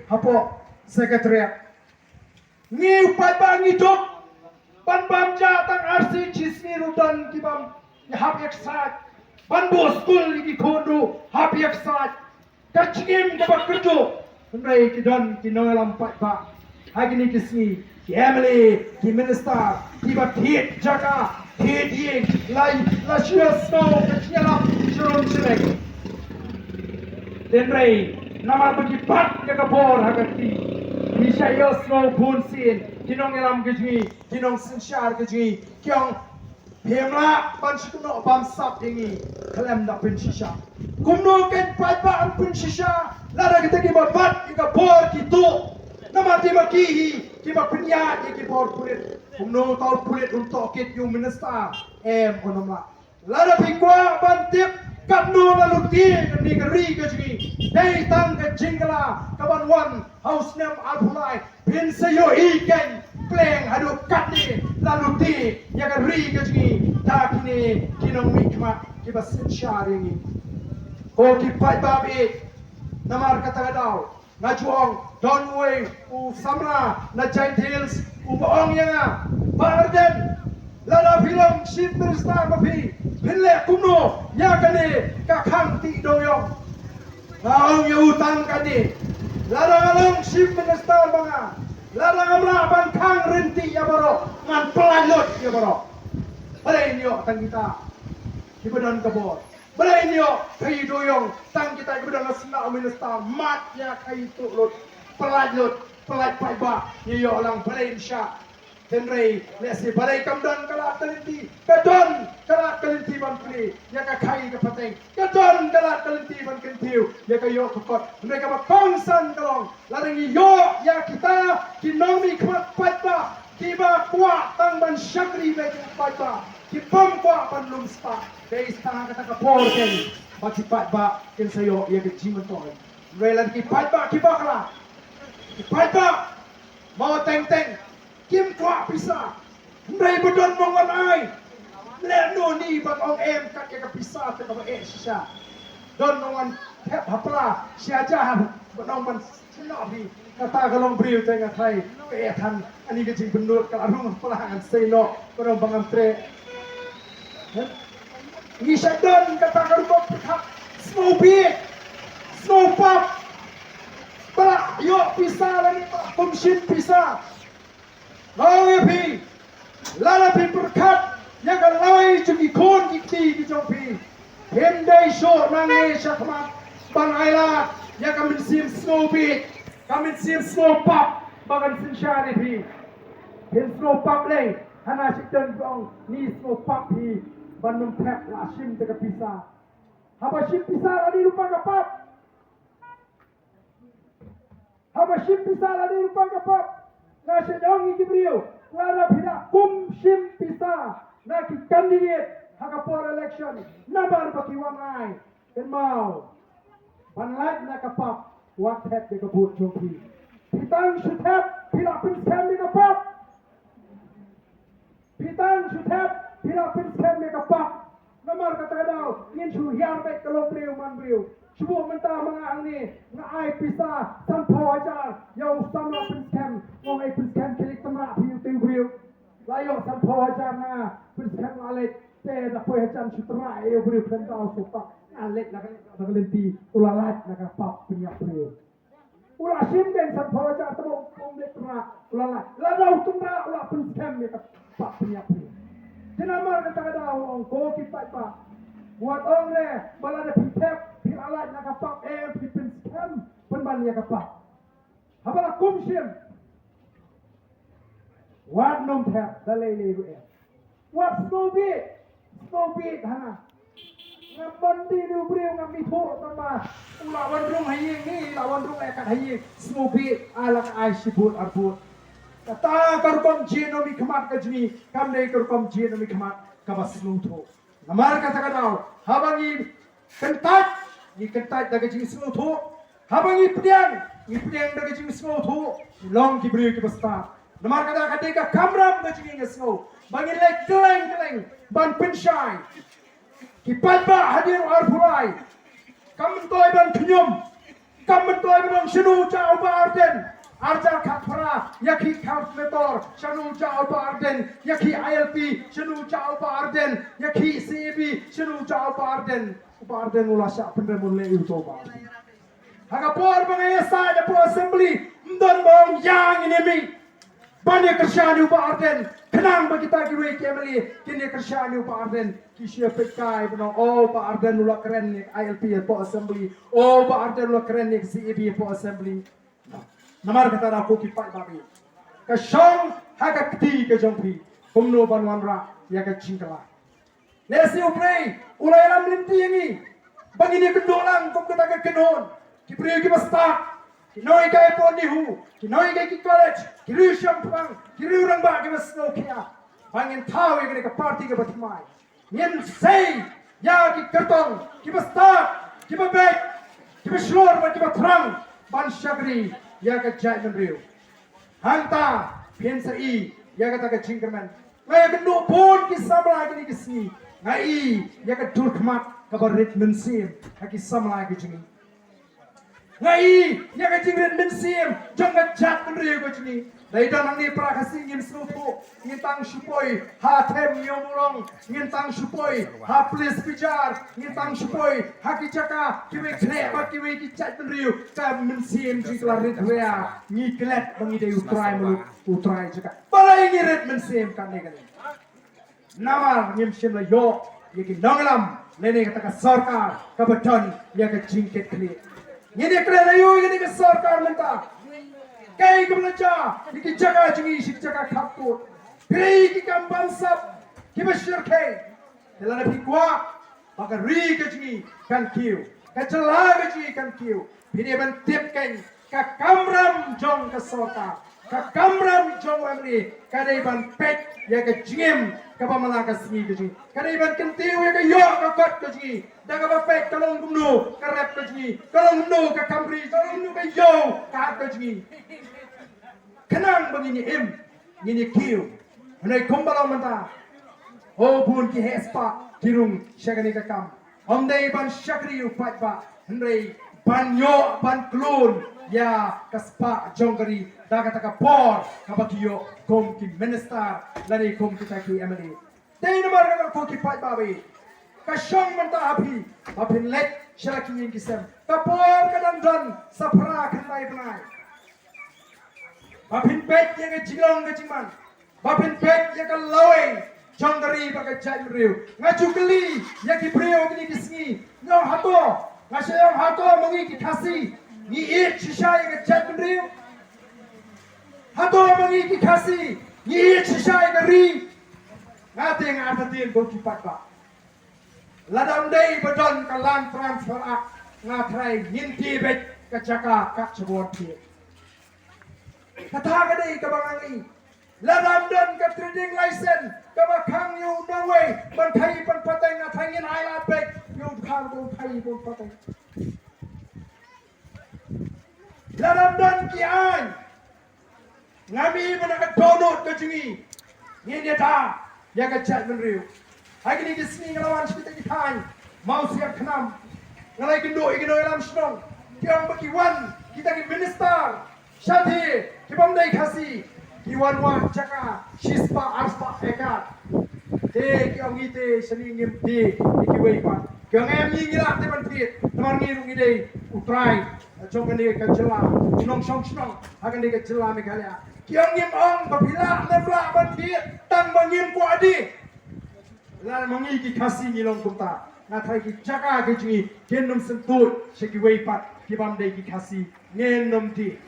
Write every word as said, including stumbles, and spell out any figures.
hapoh Secretariat. Ngi u paidbah ngi duk ban bam ja tang arsien shisngi ruh don ki bam hap ïa ka sait. Ban buh skul ïa ki khun ruh hap ïa ka sait. Ka jingim kaba kyrduh. Hynrei ki don ki nongïalam paidbah ha kine ki sngi, ki M L A, ki minister, kiba thied jaka, thied ïing, la, la shu ïohsngew ka jingïalam sharum shaleng. Hynrei namar ba ki bat ïa ka bor ha ka kti, ki shah ïohsngew bun sien ki nongïalam ka jong ngi, ki nongsynshar ka jong ngi, ki ong, phim lah ban shu kynnoh bamsap ïa ngi khlem da pynshisha. Kumno kan paidbah yn pynshisha lada kita kiba bat ïa ka bor ki tuh? Namar dei ma ki hi kiba pynïaid ïa ki bor pulit. Kumno uta u pulit un tohkit ïa u minister? Em, un ym lah. Lada phi kwah ban tip katno la lute kane ka ri ka jong ngi, dei tang ka jingkylla kaban wan ha u snem arphew lai, phin sa ïohi kein pleng haduh katne la lute ïa ka ri ka jong ngi da kine ki nongmihkhmat kiba synshar ïa ngi. Ko ki paidbah, namar kata ka daw nga ju ong, don uwei u samla na Jaintia Hills uba ong ïa nga, Bah Ardent, lada phi long Chief Minister ma phi, phin leh kumno ïa kane ka khang tih dewïong? Nga ong ïa u tang kane, lada nga long Chief Minister ma nga, lada ngam lah ban khang ryntih ïa baroh, ngan pyllait lut ïa baroh. Balei ngin ïoh tang kita kiba don ka bor? Balei ngin ïoh khaïi dewïong tang kita kiba don la sna u minister? Mad ïa khaïi tuh lut, pyllait lut, pyllait paidbah, ngin ïoh lang balei ngin shah. Hynrei lehse balei kam don ka lad ka lynti? Ka don ka lad ka lynti ban plie ïa ka khaïi ka pateng. Ka don ka lad ka lynti ban kyntiew ïa ka ïoh ka kot. Hynrei kaba kongsan ka long, lada ngi ïoh ïa kita ki nongmihkhmat paidbah kiba kwah tang ban shakri beit ïa u paidbah, ki bym kwah ban lum spah, dei tang ha kata ka por kein ba ki paidbah kin sa ïoh ïa ka jingmyntoi. Hynrei lada ki paidbah ki bakla, ki paidbah mawteng teng, kim kwah pisa. Hynrei ba don nongwan ai, lehno ni ban ong em kat ïa ka pisa te kaba eh shisha? Don nongwan thep ha pla shi hajar ban ong ban snoh hi. Kata ka long briew te nga tharai ka eh than. Ani ka jingpynlut ka la rung ha pla ngan sei noh ban ong ba ngam treh. Ngi shait don kata ka rukom pyrkhat, sngewbit, sngewpap. Ba la ïoh pisa lane ba la kum shim pisa. Nga ong ïa phi, lada phi pyrkhat ïa ka lawei jong ki khun ki kti ki jong phi, phim dei shuh nangne shakhmat ban ailad ïa ka mynsiem sngewbit, ka mynsiem sngewpap ba kan synshar ïa phi. Phin sngewpap lei, hana shait don ba ong ngi sngewpap hi ban ym thep, la shim te ka pisa. Haba shim pisa la dei lypa ka pap? Haba shim pisa la dei lypa ka pap? Nga shait ong ïa ki briew, lada phi la kum shim pisa na ki candidate ha ka por election namar ba ki wan ai, kynmaw, ban lait na ka pap, wat thep ïa ka vote jong phi. Phi tang shu thep, phi la pynskhem ïa ka pap. Phi tang shu thep, phi la pynskhem ïa ka pap. Namar kata ka daw ngin shu hiar beit ka longbriew manbriew. Shu buh mynta ma nga hangne, nga ai pisa sanphew hajar ïa u samla pynskhem. Nga ong, ai pynskhem khie leit tynrah phi ïa utu u briew. La ïoh sanphew hajar na nga, pynskhem la leit. Te da poi hajan shu tynrah ïa u briew khlem da u soh pap. Nga leit la ka lynti, u la lait na ka pap pynïap briew. U la shim deng sanphew hajar, tang ba um leit tynrah, u la lait. Lada u tynrah u la pynskhem ïa ka pap pynïap briew. Te namar kata ka daw nga ong ko ki paidbah, wat ong re ba lada phi thep phi la lait na ka pap, em, phi pynskhem pynban ïa ka pap. Haba la kum shim, wat nym thep da lei lei ruh, em. Wat sngewbit, sngewbit hana. Ngam mon dei ne u briew, ngam ithuh, tang ba u la wan rung ha ïing, ngi la wan rung ïa kat ha ïing. Sngewbit, ai la ka ai shi vote ar vote. Kata ka rukom jia nongmihkhmat ka jong ngi kam dei ka rukom jia nongmihkhmat kaba sngewthuh. Namar kata ka daw, haba ngi kyntait, ngi kyntait da ka jingsngewthuh. Haba ngi pdiang, ngi pdiang da ka jingsngewthuh. Ngi long ki briew kiba stad. Namar kata ka dei ka kamram ka jong ngi, nga sngew, ba ngin leit kylleng kylleng ban pynshai. Ki paidbah hadien arphew lai kam myntoi ban khñium. Kam myntoi ba dang shano jah u Bah Ardent. Arja khat phra ïa ki kham metor shano jah u Bah Ardent, ïa ki I L P shano jah u Bah Ardent, ïa ki C A B shano jah u Bah Ardent. U Bah Ardent u la shah pynrem un leh ïa uto u Bah Ardent. Ha ka por ba nga ïasaid hapoh assembly, ym don ba ong ïa ngin ïa mih ban ïa kyrshan ïa u Bah Ardent, khnang ba kita kiwei ki M L A kin ïa kyrshan ïa u Bah Ardent. Ki shu ïa peit kai ba ong, o Bah Ardent u la kren ïa I L P hapoh assembly, o Bah Ardent u la kren ïa C A B hapoh assembly. Namar kata da ko ki paidbah, ka shong ha ka kti ka jong phi kumno ban wanrah ïa ka jingkylla. Lehse u Blei u la ïalam lynti ïa ngi ba ngin ïa kynduh lang kum kata ka kynhun, ki briew kiba stad, ki nonghikai hapoh NEHU, ki nonghikai ki college, ki riew shangpang, ki riew rangbah kiba sngewkhia, ba ngin thaw ïa kane ka party kaba thymmai. Ngin sei ïa ki kyrtong kiba stad, kiba beit, kiba shlur bad kiba thrang ban shakri ïa ka jaitbynriew. Hangta phin sa i ïa kata ka jingkyrmen. Nga ïakynduh bun ki samla kine ki sngi. Nga i ïa ka dur khmat kaba rit mynsiem ha ki samla ki jong ngi. Nga i ïa ka jingrit mynsiem jong ka jaitbynriew ka jong ngi. Dei don hangne para Khasi ngim sngewthuh, ngin tang shu poi ha Them Ïew Mawlong, ngin tang shu poi ha Police Bazar, ngin tang shu poi ha ki jaka kiwei khleh bad kiwei ki jaitbynriew, ka mynsiem jong ngi ka la rit ria. Ngi klet ba ngi dei u trai muluk, u trai jaka. Balei ngi rit mynsiem kane kane? Namar ngim shym la ïoh ïa ki nongïalam lane kata ka sorkar kaba don ïa ka jingkitkhlieh. Ngin ïa kren aïu ïa kane ka sorkar mynta? Kaei kaba la jia ïa ki jaka jong ngi sha ki jaka khapkut? Phi ïa ki kam bamsap kiba shyrkhei. Te lada phi kwah ba ka ri ka jong ngi kan kiew, ka jylla ka jong ngi kan kiew, phi dei ban tip kein ka kamram jong ka sorkar, ka kamram jong u M L A ka dei ban peit ïa ka jingim kaba man la ka sngi ka jong ngi. Ka dei ban kyntiew ïa ka ïoh ka kot ka jong ngi da kaba peit ka long kumno ka rep ka jong ngi, ka long kumno ka kam ri, ka long kumno ka ïew ka hat ka jong ngi. Khnang ba ngin ïa im, ngin ïa kiew. Hynrei kumba long mynta, o bun ki heh spah ki rung sha kane ka kam. Ym dei ban shakri u paidbah, hynrei ban ïoh ban klun ïa ka spah jong ka ri da kata ka bor kaba ki ïoh kum ki minister lane kum kita ki M L A. Dei namar kata ko ki paidbah, ka shong mynta ha phi ba phin leit sha la ki ïing ki sem. Ka por ka dang don sa phra khyndai bnai ba phin peit ïa ka jinglong ka jingman, ba phin peit ïa ka lawei jong ka ri bad ka jaitbynriew. Nga ju kylli ïa ki briew kine ki sngi, nga ong hato, nga shu ong hato ma ngi ki Khasi ngi ïeit shisha ïa ka jaitbynriew? Hato ma ngi ki Khasi ngi ïeit shisha ïa ka ri? Nga te nga artatien bad ki paidbah. Lada ym dei ba don ka Land Transfer Act, nga tharai ngin tie beit ka jaka kat shibun phi. Kata ka dei kaba nga ngi. Lada ym don ka trading license kaba khang ïa u nongwei ban khaïi ban pateng, nga tharai ngin ai lad beit ïa u dkhar ban khaïi ban pateng. Lada ym don ki aiñ, nga mih ban ka dohnud ka jong ngi, ngin ïada ïa ka jaitbynriew. Ha kine ki sngi nga la wan sha kita ki thaiñ Mawsiang Khnam, nga la ïakynduh ïa ki nongïalam shnong, ki ong ba ki wan kita ki minister shathie ki bym dei Khasi, ki wan wad jaka shispah arspah acre. Te ki ong ngi te shane ngim die ïa kiwei pat. Ki ong em, ngi ngi lah te ban thied namar ngi ruh ngi dei u trai jong kane ka jylla, u nongshong shnong ha kane ka jylla Meghalaya. Ki ong ngim ong ba phi lah ne phi lah ban thied, tang ba ngim kwah die. Lada ma ngi ki Khasi ngi long kumta, nga tharai ki jaka ki jong ngi kin ym syntuid sha kiwei pat ki bym dei ki Khasi, ngin ym die.